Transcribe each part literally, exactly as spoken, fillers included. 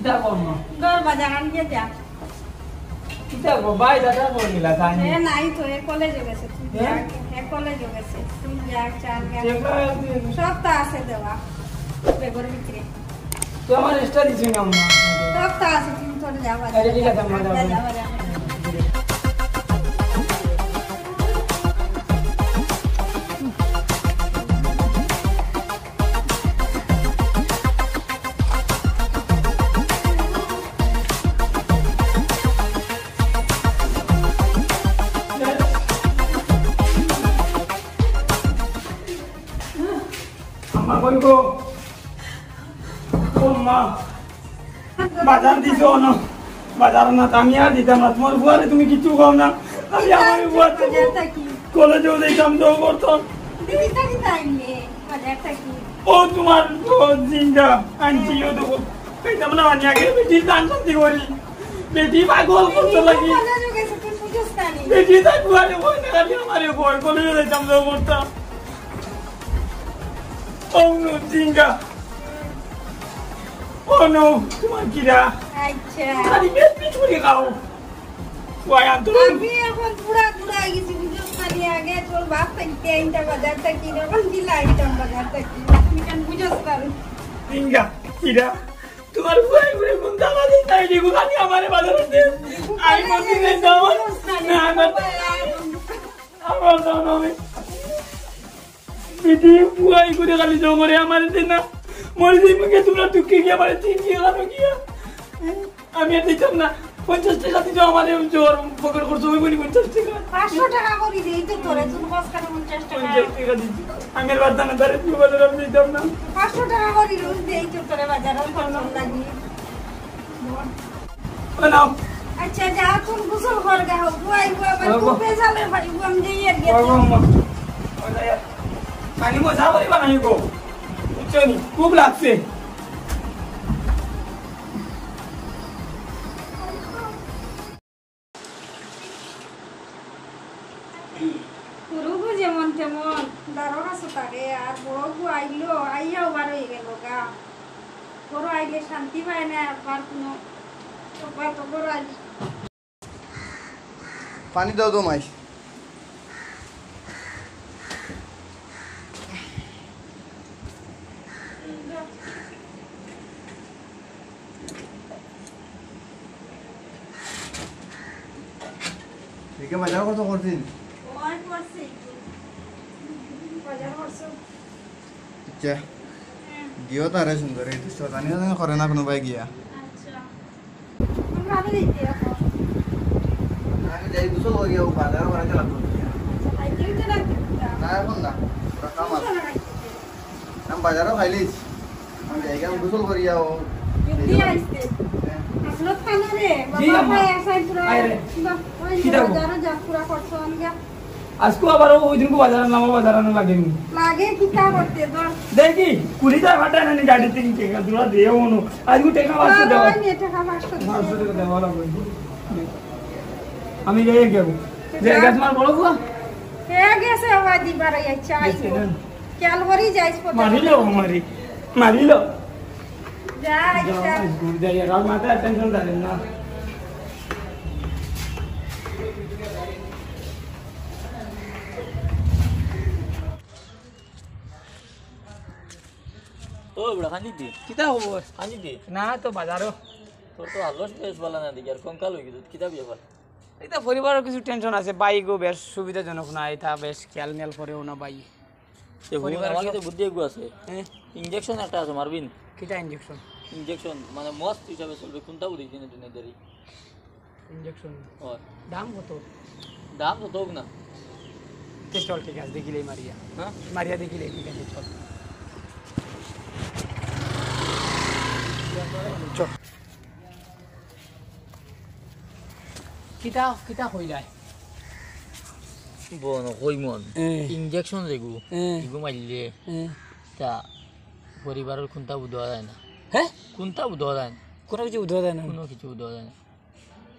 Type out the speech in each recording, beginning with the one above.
কিতা করমু? ঘর বাজার আনিয়া যা। কিতা গো, ভাই দাদা কই গেলা জানি? এ নাই তো, এ কলেজো গেছে, তুই যা। হ্যাঁ? এ কলেজো গেছে, তুই যা, চা আনিয়া। সব তো আছে দেওয়া, ব্যাগর ভিতরে। তো আমার extra দিছি না, আম্মা। সব তো আছে, তুই তোর যা বাজার। আরে ঠিক আছে, আম্মা, যা, যাও। যা, যা, যা। আম্মা কই গো? ও মা, বাজার দিছো না? বাজার না, আমি আর দিতাম না। তোমার ফুয়ারে তুমি কিচ্ছু কও না। আমি আমার ফুয়ার তো বাজার থাকি। কলেজেও যাইতাম, যাও করতাম। দিদি থাকি তাই নিয়ে, বাজার থাকি। ও তোমার ও জিন্দা, আনছি ও তো। পেতাম না, আমি আগে বেটির দান শান্তি করি। বেটি পাগল করতে লাগি। কলেজে গেছে, তুই বুঝছ না নি? বেটি তাই ফুয়ারে কই না, আমি আমারে কই, কলেজে যাইতাম, যাও করতাম। অনু জিঙ্গা। অনু, তোমার কিরা? আচ্ছা। আরে, বেশ পিছ করে খাও। ওই আন্তর। আমি এখন পুরা পুরা হয়ে গেছি, বুঝছ না নি? আগে তোর বাপ থাকতে আইনটা বাজার থাকি, এখন দিলা আইনটা বাজার থাকি। তুমি কেন বুঝছ না? জিঙ্গা, কিরা? তোমার ভাই ঘুরে কোন দালা দিন তাই দেখো, খালি আমারে বাজার হতে। আমি কোন দিন যাবো? না, না, না। আমার দাও না, আমি বেটি বুয়াই করে খালি জমরে আমার দিন না। মরে যাই মুখে তোমরা দুঃখে গিয়া আমার তিন গিয়া খানো গিয়া। আমি আর দিতাম না। পঞ্চাশ টাকা দিতে আমার জোর পকেট খরচ হইব নি পঞ্চাশ টাকা? পাঁচশো টাকা করি দেই তো তোরে, তুই কস কেন পঞ্চাশ টাকা? পঞ্চাশ টাকা দিচ্ছি। আমি আর বাদ দানা দাঁড়ে তুই বলে আমি দিতাম না। পাঁচশো টাকা করি রোজ দেই তো তোরে বাজার আর খরচ লাগি। ও নাও। আচ্ছা, যা, তুই গোসল কর গা, হোক, বুয়াই, বুয়া, আমার বাবা। খুব বেজালে ভাই, বুয়া, আমি যাই আর গেছি। বাবা, আম্মা। ও যাই আর। খালি মজা করি বানাই গো। বুঝছো নি? খুব লাগছে। হুরুগু যেমন তেমন, দারোর কাছে থাকে, আর বড়গু আইলো, আইয়াও বার হয়ে গেল গা। বড় আইলে শান্তি পায় না, একবার কোনো, একবার তো বড় আইলে। পানি দাও তো মাই। একে বাজার কত করছিন? ওই করছি। বাজার করছো? আচ্ছা। হ্যাঁ। গিয়েও তারে সুন্দর, এই তো শতানি শতানি করে না কোনো ভাই গিয়া। আচ্ছা। আমরা আগে যাইতে এখন। আগে যাই, গোসল করিয়া ও বাজার করাইতে লাগবো। আচ্ছা, খাইতে হইতে লাগবে না। না, এখন না। ওরা কাম আছে। গোসল করাইতে। আমি বাজারও খাইলিস। আমি যাই, আমি গোসল করিয়া ও। জলদি আইতে। হ্যাঁ। আসলে খানো রে, জি, বাবা আম্মা। ভাই আসাই পুরা। আয় রে। বাহ, ওই কিতা গো? বাজারও যা পুরা করছো, আমি যা। আজকে আবার ওই দিনকে বাজার আনলাম, বাজার আনা লাগেনি। লাগে কিতা করতে তোর? দেখি, কুড়িটা ফাটা আনি গাড়ি থেকে টেকা তোরা দিয়ে হনো। আজকে টেকা পাঁচশো দেওয়া। বাবা, নিয়ে টেকা পাঁচশো দিছে। পাঁচশো টাকা দেওয়া লাগবে। আমি যাই গেব। যে যা। গেছ আমার বড় বুয়া? হে গেছে, বাবা, দিবার এই চাই। গেছে, হ্যাঁ। খেয়াল করি যাইস কোথায়। মারিল, মারি। মারিল। যা, যা, যা। যাই, আর মাথায় টেনশন দিলেন না। ও, বড় খানি দি। কিতা খবর? খানি দি। না, তো বাজারও। তোর তো আলস বেশ ভালো না দেখি, আর কঙ্কাল হয়ে গেছে, কিতা ব্যাপার? এটা পরিবারের কিছু টেনশন আছে, ভাই গো বেশ সুবিধাজনক না, এটা বেশ খেয়াল মেয়াল করেও না ভাই। এ, হুন, পরিবারের আমার সব কাছে বুদ্ধি এগু আছে। হ্যাঁ? ইঞ্জেকশন একটা আছে, মারবিন। কিতা ইঞ্জেকশন? ইঞ্জেকশন, মানে মস্ত হিসাবে চলবে, কোনটা বুঝি কিনে দিনে দেরি? ইঞ্জেকশন। ও। দাম কত? দাম তো হোক না। তে চল, ঠিক আছে, দেখিলেই মারিয়া। হ্যাঁ? মারিয়া দেখিলেই, ঠিক আছে, চল। চল। কিতা, কিতা কইলাই? বন, কই মন? এ। ইঞ্জেকশন যেগু, এ। ইগু মারলে, এ। তা পরিবারের কোনটা বুঝা যায় না। হ্যাঁ? কোনটা বুঝা যায় না। কোনো কিছু বুঝা যায় না। কোনো কিছু বুঝা যায় না।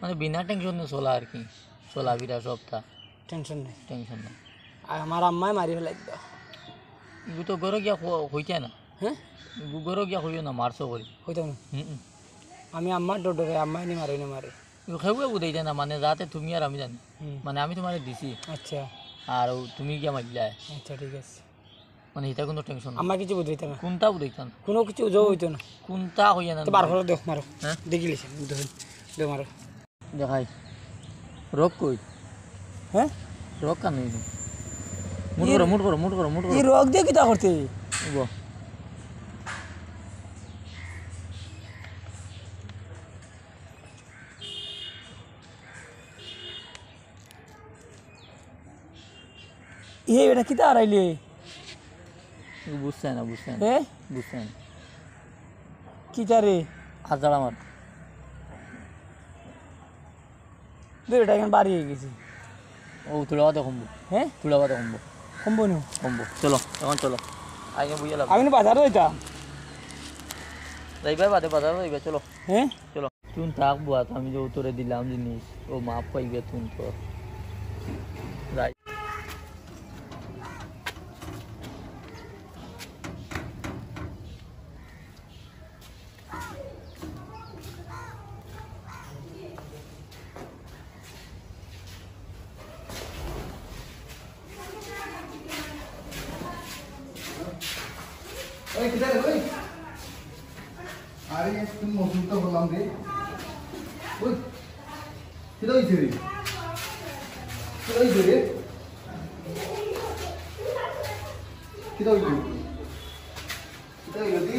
মানে বিনা টেনশনে চলা আর কি। চলাফেরা সবটা। টেনশন নাই। টেনশন নাই। আর আমার আম্মায় মারি ফেলাই দিল। ইগু তো ঘরো গিয়া ক-, কইতে না। হ্যাঁ? ইগু ঘরো গিয়া কইও না, মারছো করি। কইতাম না। হুম, হুম। আমি আম্মার ডর ডরাই, আম্মায় নি মারে, নি মারে। ও কেউ বুঝাইতা না, মানে, যাতে তুমি আর আমি জানি। হুম। মানে, আমি তুমারে দিছি। আচ্ছা। আর ও তুমি গিয়া মারলায়। আচ্ছা, ঠিক আছে। মানে, ইতা কুনু tension নাই। আম্মায় কিচ্ছু বুঝাইতা না। কুনটা বুঝাইতা না? কুনু কিচ্ছু বুঝাও অইতো না। কুনটা কইয়া না তো বার করো, দেও, মারো। হ্যাঁ? দেখিলিছি, দেও, দেও, মারো। দেখাই। রক কই? হ্যাঁ? রক কানো? মুট করো, মুট করো, মুট করো, মুট করো। ই রক দিয়া কিতা করতে? ওগো। এ, ইটা কিতা হারাইলে? ও বুঝছে না, বুঝছে না। এ? বুঝছে না। কিতা রে? হাজার আমার। ধুর, ইটা এখান বাড়ি অই গেছে। ও, তুলা বাদে কমবো। হ্যাঁ? তুলা বাদে কমবো। কমবো নু? কমবো। চলো, এখন চলো। আগে বইয়া লাগবো। আমি নু বাজারো যাইতাম। যাইবা বাদে বাজারো যাইবা, চলো। হ্যাঁ? চলো। তুন থাক বুয়া, আমি যে উত্তরে দিলাম জিনিস, ও মাফ পাইবে তুন তো। যাই। ওই, কিতা রে, ওই? আরে, একটু মজুর তো হলাম রে। ওই, কিতা অইছে রে? কিতা অইছে রে? কিতা অইছে? কিতা অইলো দি?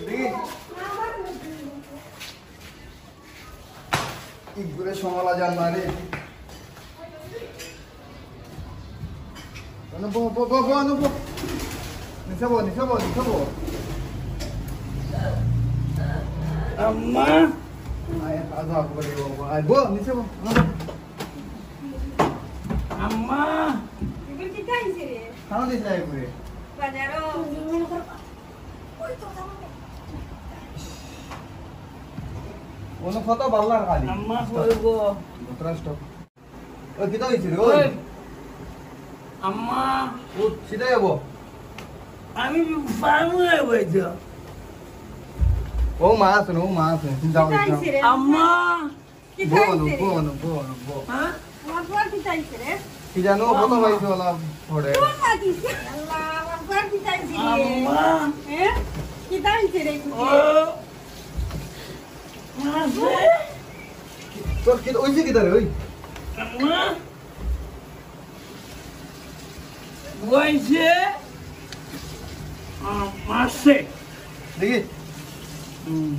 দি? ইগুরে সামালা যার না রে। আনো, বো, বো, বো, বো, আনো, বো। নিচে বো, নিচে বো, নিচে বো। আম্মা। আয়, আয়, আয়, বো, নিচে বো, আনো, বো। আম্মা। এগুলো কিতা অইছে রে? খাওয়া দিস না এগুলো। বাজারো। অনো কত বাল্লার খালি। আম্মা কই গো? বতরা stop। ওই, কিতা অইছে রে? ওই। ওই। আম্মা। উঠ, সিধা যাবো। আমি পারবো না, ভাই, তো। ও মা আছে না, ও মা আছে। যাও, কিতা যাও। অইছে রে? আম্মা। কিতা বলো, অইছে রে? বলো, বলো, বলো। হ্যাঁ? আমার ফুয়ার কিতা অইছে রে? কি জানো, ও কত আম্মা। পাইছে ওলা পড়ে। তোর মা দিছে। আল্লাহ, আমার ফুয়ার কিতা অইছে রে? আম্মা। হ্যাঁ? কিতা অইছে রে? ও। মা আছে? তোর কি অইছে কিতা রে, ওই? আম্মা। বইছে, আহ, মারছে। দেখি। হুম।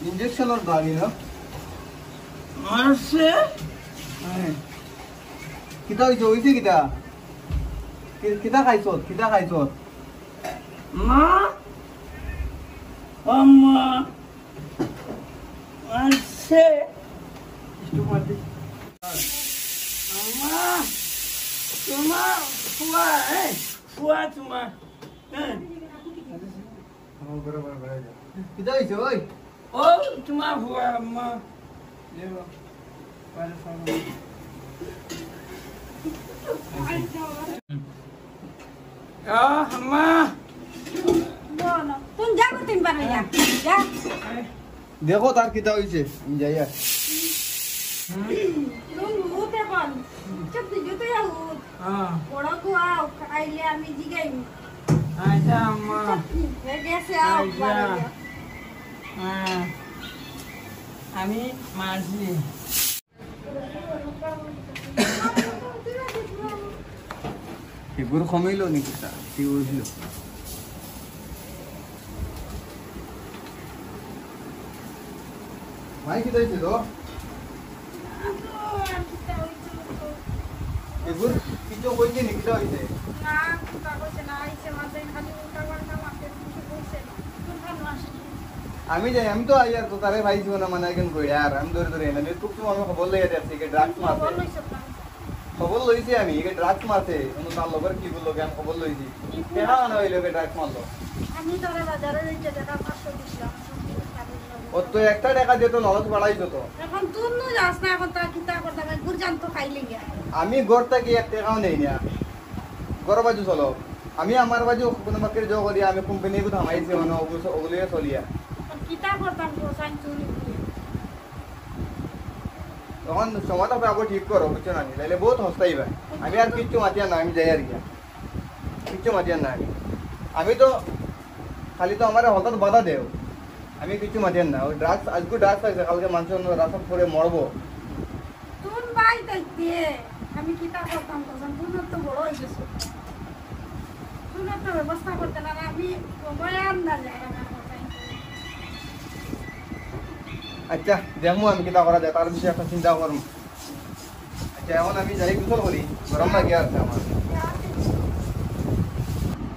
ইঞ্জেকশনর দাবি না? মারছে। হ্যাঁ। কিতা অইছে, অইছে কিতা? কি-, কিতা খাইছত, কিতা খাইছত? মা, আম্মা, আছে। একটু মার দে। আম্মা, তোমার ফুয়া, হ্যাঁ? ফুয়া তোমার, হ্যাঁ? কিতা অইছে, ওই? ও, তোমার ফুয়া, আম্মা। আহ, আম্মা। বলো, তুমি যাও তিনবার হইয়া। যা। দেখো তার কিতা অইছে, আমি যাইয়া। তুমি উঠ এখন। চুপ, তুই জুতো যা উঠ। হ্যাঁ। বড় খুয়াও, আইলে আমি জিগাইমু। আচ্ছা, আম্মা। হয়ে গেছে, আও, আচ্ছা। বাড়ি যাও। হ্যাঁ। আমি মাঝি। এগুর কমিল নি কিতা? কি বুঝলো? মাই কিতা অইছে তো? এগুর কিছু কইছে নি, কিতা অইছে? না, কিতা কইছে না, আইছে মাঝে খালি উল্টা পাল্টা মাতে, কিছু কইছে না। আমি যাই, আমি তো আইয়ার তো তারে পাইছি না, মানে, একজন কই আর আমি ধরে ধরে এনে খুব তো আমি খবর লইয়া দেখছি, একে ড্রাগস মারছে। খবর লইছি আমি, একে ড্রাগস মারছে, কোনো তার লগর কি বললো, আমি খবর লইছি। টেকা আনা হইলো, একে ড্রাগস মারলো। আমি তারে বাজারে যাইতে টেকা পাঁচশো দিছিলাম। ও তো একটা টেকা দিয়ে তো লস বাড়াইছো তো। এখন তুই নু যাস না, এখন তা কিতা করতাম, আমি ঘুর জান তো খাইলে গিয়া। আমি ঘর থাকি এক টেকাও নেই না। ঘর বাজু চলো। আমি আমার বাজে কোনো বাক্যের জো করি, আমি কোম্পানি এগুলো থামাইছি, মানে ওগুলো, ওগুলো চলিয়া। কিতা করতাম তো, সাইন চুরি করি। তখন সময় তো আবার ঠিক করো, বুঝছো না? তাহলে বহুত হস্তাই ভাই। আমি আর কিচ্ছু মাতিয়ার না, আমি যাই আর কি। কিচ্ছু মাতিয়ার না আমি। আমি তো খালি তো আমার হঠাৎ বাধা দেও। আমি কিচ্ছু মাতিয়ার না। ওই ড্রাগস, আজকে ড্রাগস পাইছে, কালকে মানুষের অন্য রাস্তা পড়ে মরবো। তুমি ভাই দেখতে, আমি কিতা করতাম তখন? তুমি তো বড় হয়ে গেছো। তুমি তো ব্যবস্থা করতে না, আমি সময় আর না যায় আমার কথাই। আচ্ছা, দেখমু আমি কিতা করা যায়, তার বিষয়ে একটা চিন্তা করমু। আচ্ছা, এখন আমি যাই গোসল করি, গরম লাগে আর আমার।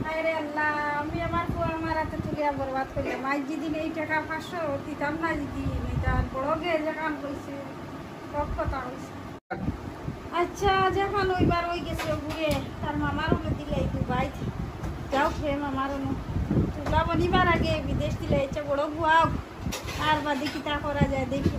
আরে আল্লাহ, আমি আমার পুয়া আমার হাতে তুলিয়া বরবাদ করলাম। আজ যেদিন এই টাকা পাঁচশো দিতাম না, যেদিন এটা বড় গিয়ে যে কাম করছে, সব কথা হয়েছে। আচ্ছা, যখন ওইবার ওই গেছে ঘুরে, তার মামার ওকে দিলে এই দুবাই। যাও হে মামার অনু, তুলা বনিবার আগে বিদেশ দিলে, এটা বড় বুয়াও। আর বাদে কিতা করা যায় দেখি।